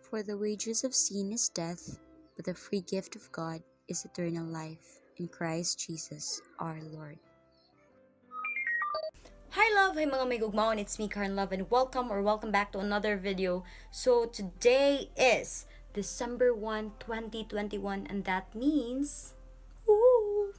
For the wages of sin is death, but the free gift of God is eternal life in Christ Jesus our Lord. Hi love! Hi mga may gugmaon! It's me, Karen Love, and welcome or welcome back to another video. So today is December 1, 2021, and that means, ooh,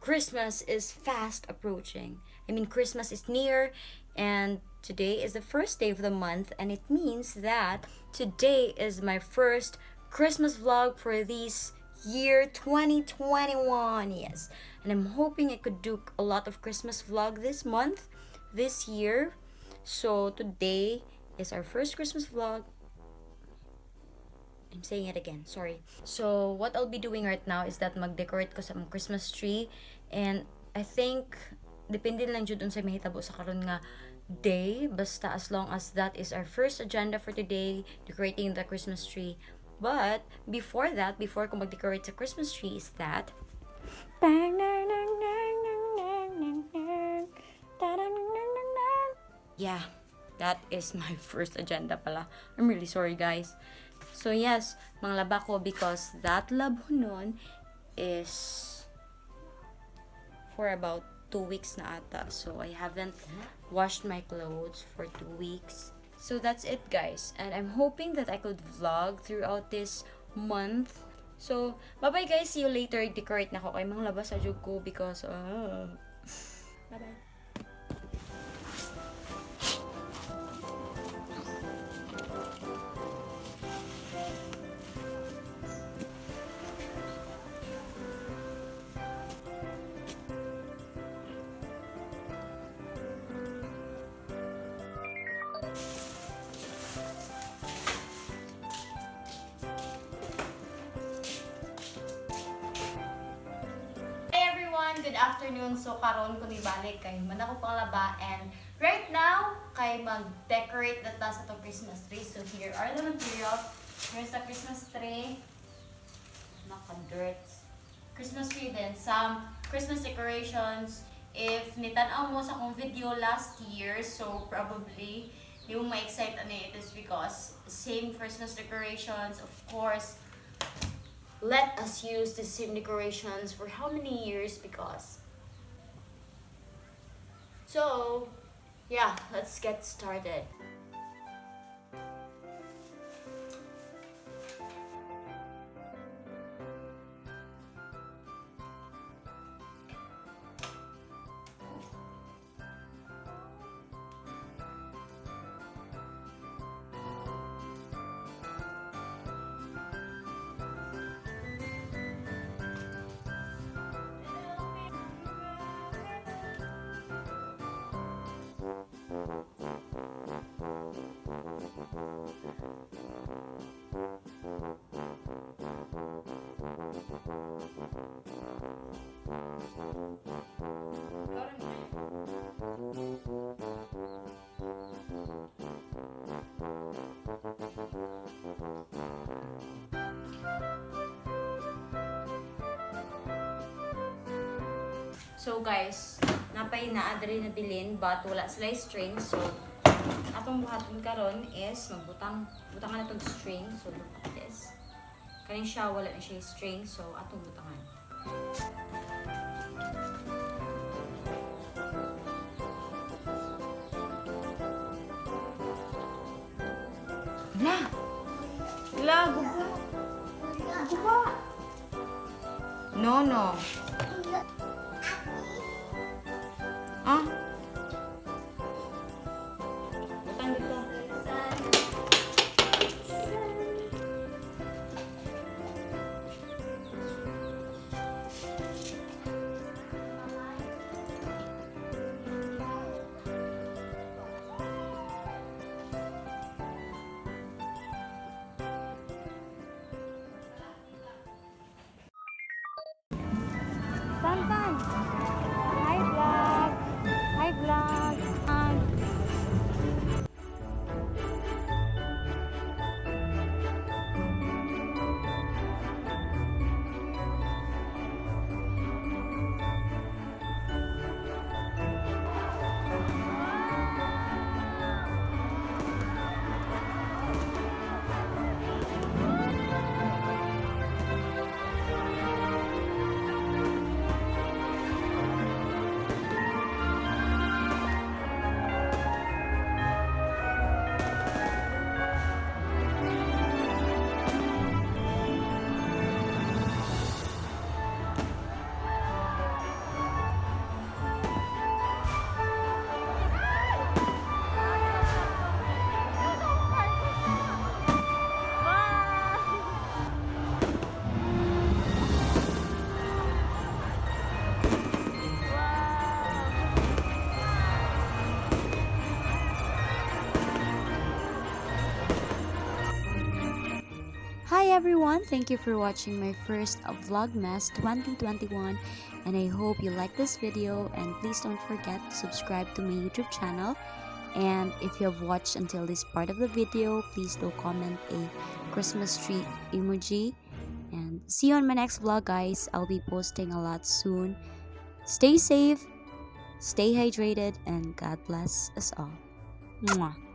Christmas is fast approaching. I mean, Christmas is near, and today is the first day of the month, and it means that today is my first Christmas vlog for this year 2021. Yes, and I'm hoping I could do a lot of Christmas vlog this month, this year. So today is our first Christmas vlog. I'm saying it again, sorry. So, what I'll be doing right now is that mag-decorate ko sa among Christmas tree, and I think depende lang jud unsay mahitabo sa karon nga day, basta as long as that is our first agenda for today, decorating the Christmas tree. But before that, before ko mag-decorate sa Christmas tree is that yeah, that is my first agenda pala. I'm really sorry, guys. So yes, manglaba ko because that labhonon is for about 2 weeks na ata. So I haven't washed my clothes for 2 weeks. So that's it, guys. And I'm hoping that I could vlog throughout this month. So, bye-bye guys. See you later. Decorate na ko kay manglaba sa jud ko because bye-bye. Hi everyone! Good afternoon! So karon ko nibalik kay man ako panglaba, and right now kay mag-decorate na ta sa atong Christmas tree. So here are the materials. Here's the Christmas tree. Naka-dirt. Christmas tree, then some Christmas decorations. If nitan-aw mo sa akong video last year, so probably di mo ma-excite ani, it is because same Christmas decorations, of course. Let us use the same decorations for how many years, because so yeah, let's get started. So guys, napay naa diri na bilin but wala sila string, so atong buhaton karon is magbutang butangan na tong string. So look at this. Kaning siya, wala na siya string, so atong butangan. La! La, guba! Guba! No. Ah? Butang dito. Hi everyone! Thank you for watching my first Vlogmas 2021, and I hope you like this video, and please don't forget to subscribe to my YouTube channel. And if you have watched until this part of the video, please do comment a Christmas tree emoji. And see you on my next vlog, guys. I'll be posting a lot soon. Stay safe, stay hydrated, and God bless us all. Mwah.